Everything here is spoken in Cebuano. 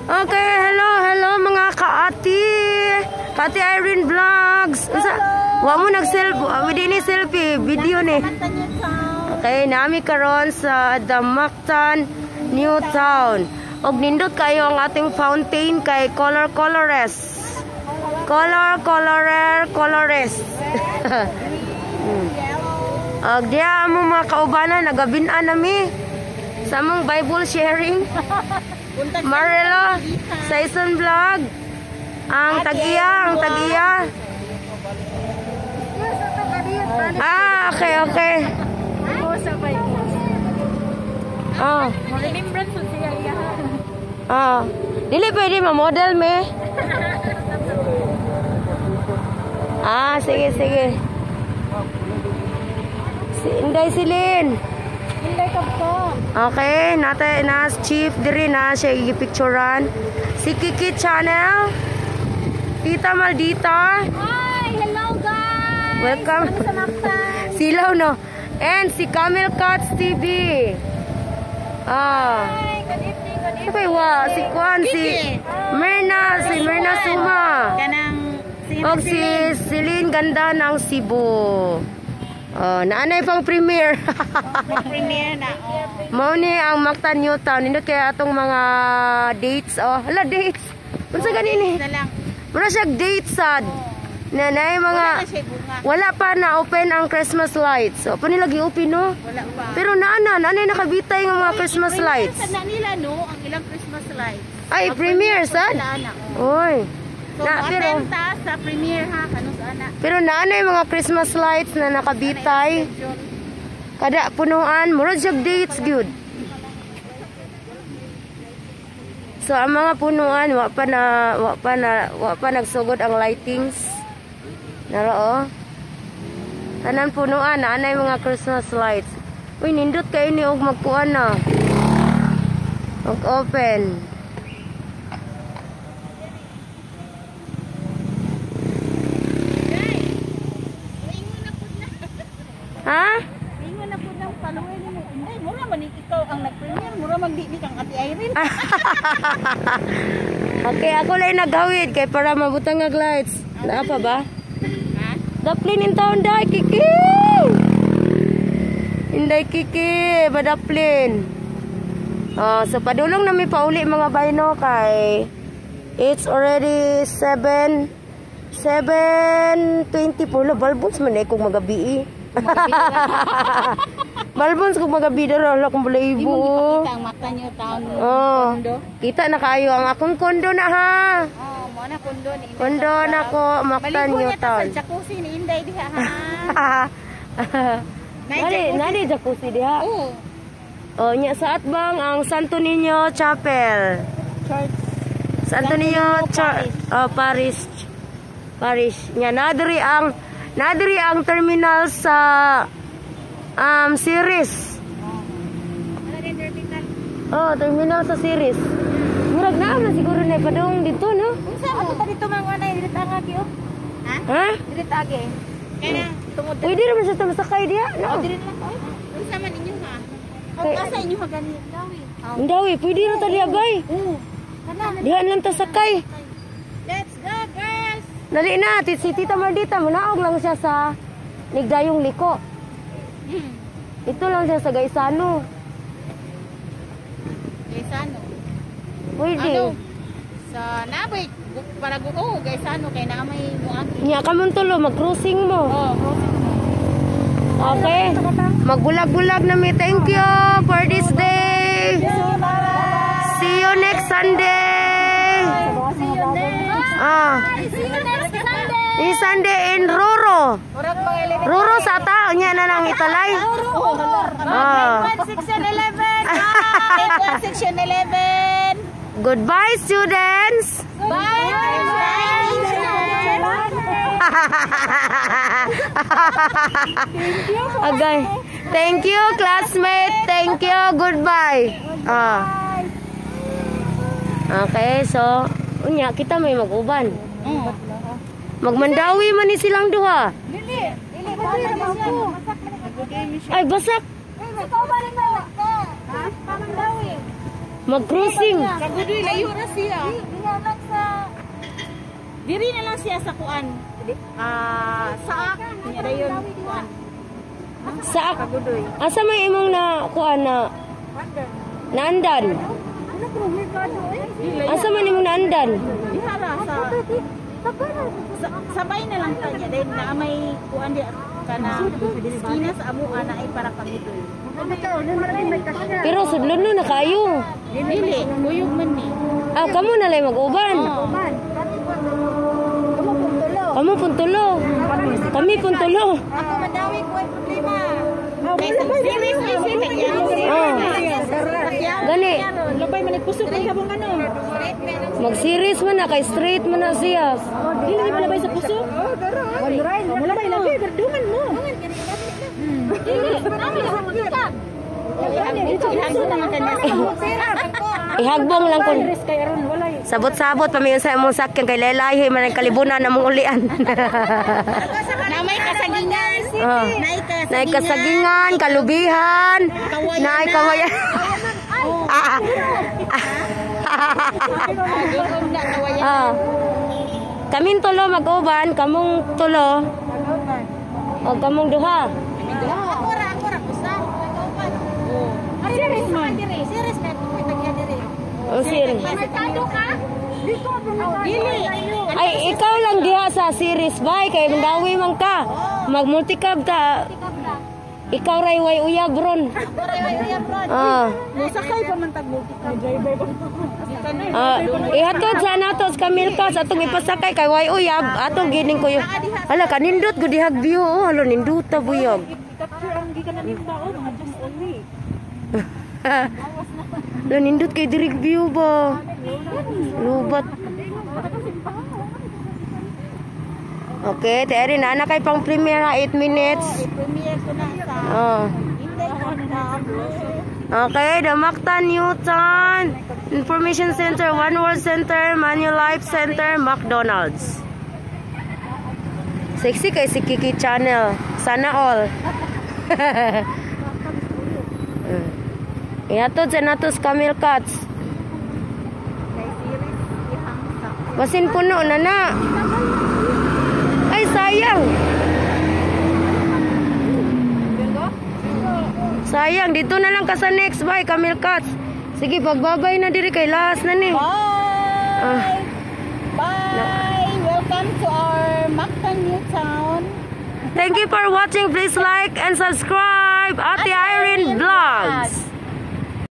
Okay, hello, hello mga kaati. Kaati Irene Vlogs. Unsa? Wa mo nag-selfie, di ni selfie, video ni. Okay, nami karon sa The Mactan New Town. Og nindot kayo ang ating fountain kay color colores. Color colorer colores. Og diya mo mga kaubanan nagabin-an nami sa among Bible sharing. Marelo sa Ison Vlog. Ang tag-iya, ang tag-iya. Ah, okay. Oh. Remembrance siya iya. Ah. Dili pwede ma-model me. Ah, sige, sige. Si Inday Silin. Inday kapto. Okay, nata na chief diri na siya gipicturean. Si Kiki Channel. Tita Maldita. Hi, hello guys. Welcome. Sa Mactan. Silaw no. And si Camel Cats TV. Ah. Hi, good evening, good evening. Okay, wa si Kwan si Myrna, si Myrna Suma. Kanang Og si Celine Ganda ng Cebu. Oh, naanay pang premiere. Premiere na. Oh. Mao ni ang Mactan New Town. Nindot kaya atong mga dates. Oh, hala dates. Unsa gani ni? Na lang. Mura siya dates sad. Na naay mga Wala siya bunga. wala pa na open ang Christmas lights. So, pa nila gi-open no? Wala pa. Pero naa na, naanay nakabitay nga mga Christmas lights. Sa nila no, ang ilang Christmas lights. Ay, premiere sad. Sila na. Oh. Oy. So, Na, pero ta sa premiere ha, kanus ana. pero naanay mga Christmas lights na nakabitay. Kada punuan, murag siya dates gyud. So ang mga punuan wa pa nagsugod ang lightings. Naro oh. Tanan punuan naanay mga Christmas lights. Uy, nindot kay ni og magkuan na. Mag-open. Ha? Ingon na pud nang paluwi nimo. Inday, mura man ni ikaw ang nag-premiere, mura man di ni kang Ate Irene. Okay, ako lang naghawid kay para mabutang ang lights. Naa pa ba? Ha? Daplin in town dai Kiki. Inday Kiki, badaplin. Oh, so padulong na mi pauli mga bayno kay it's already 7:20 po. Balbons man eh kung magabi eh. Balbons kung magabi dara ala kung Di balaibo. mo gipakita ang Mactan New Town Oh. kondo. Kita na kayo ang akong kondo na ha. Oh, mo na kondo ni Inday. Kondo na ko Mactan Maligo New niya ta Town. sa jacuzzi ni Inday diha ha. Nay Nani, jacuzzi. nani jacuzzi diha. Oo. Oh, nya sa atbang ang Santo Niño Chapel. Church. Santo Niño Church, oh, Parish. Parish. Nya nadiri ang terminal sa Ceres. Ano rin terminal? Oh, terminal sa Ceres. Murag naa man siguro na padung dito no. Unsa mo? Ato dito mang anay dito agi oh. Ha? Ha? Dito agi. Kaya tungod Pwede ra man sa masakay diha, no? diri na lang ko. Unsa man inyo ha? Oh, asa inyo ha gani? Dawi. Ndawi, pwede ra ta diha bay. Oo. Kana. Diha lang ta sakay. Let's go, girls. Dali na, si Tita Mardita, munaog lang siya sa Nigdayong Liko. Ito lang siya sa Gaisano. Gaisano. Pwede. Ano? Sa nabay para oh, Gaisano kay naa may muagi. Nya kamon tulo, mag-cruising mo. Oh, crossing mo. Okay. Magbulag-bulag na mi. Thank you for this day. See you next Sunday. See you next. Ah, See you next Sunday. this Sunday in Roro. Murag mga 11. Roro sa ta, nya na nang italay. Ah. 1 section 11. Grade 1 section 11. Goodbye, students. Bye. Okay. Thank you, classmate. Thank you. Goodbye. Ah. Okay, so unya kita may mag-uban. Magmandawi man ni silang duha. Dili, dili ba Ay, basak. Ikaw ba rin ba? Ha? Pamandawi. Mag-cruising. Kagudoy, layo ra siya. Dili lang sa Diri na lang siya sa kuan. Ah, sa ak niya dayon kuan. Sa Kagudoy. Asa may imong na kuan na naandan? Asa man imong naandan? Diha ra sa sabay na lang ta niya dayon na may kuan di kana iskina sa amo ana ay para kagudoy. Pero sudlon no na kaayo. Dili, kuyog man ni. Ah, kamo na lay mag-uban. Kamo puntulo. Kami puntulo. Ako madawi ko ay problema. Series ay series. Oh. Gani, Labay man nagpusok kay habang ano. Mag-series man na kay straight man na siya. Dili ba labay sa puso? Wala lagi gardungan mo. Dili, ihagbo naman kanya. Ihagbong lang kun. Sabot-sabot pa mayon sa imong sakyan kay lelahi man ang kalibunan namong ulian. Na may kasagingan. Oh. Nay kasagingan. Naay kasagingan, kalubihan, naay kawayan. Ah, Gutom na kawayan. ah. Kaming tulo mag-uban, kamong tulo o kamong duha. Ako ra usa. Series man. Series man ko tagya dire. O sir. Merkado ka? Dito Dili. Ay, ikaw lang diha sa series bay kay mandawi man ka. Mag multicab ta. Ikaw ray way uyab ron. Ah. Musakay pa man tag multicab. Driver pa. Ah, ihatod sa nato sa Kamilkas atong ipasakay kay way uyab atong gining ko. Hala, kanindot gud dihag view oh, hala, nindota buyag. Capture ang gikan ning tao mga just only. Hala, nindot kay dirig view ba. Lubat. Okay, Terry, na na kay pang premiere ha, 8 minutes. Premiere ko na sa Oh. Inday ko na. Okay, the Mactan Newton Information Center, One World Center, Manulife Center, McDonald's. Sexy kay si Kiki Channel. Sana all. Ihatod sa natos Camel Cats. Basin puno na na. Ay, sayang. Sayang, dito na lang ka sa next. Bye, Camel Cats. Sige, pagbabay na diri kay last na ni. Bye. Ah. Bye. Welcome to our Mactan New Town. Thank you for watching. Please like and subscribe. Ate Irene Vlogs.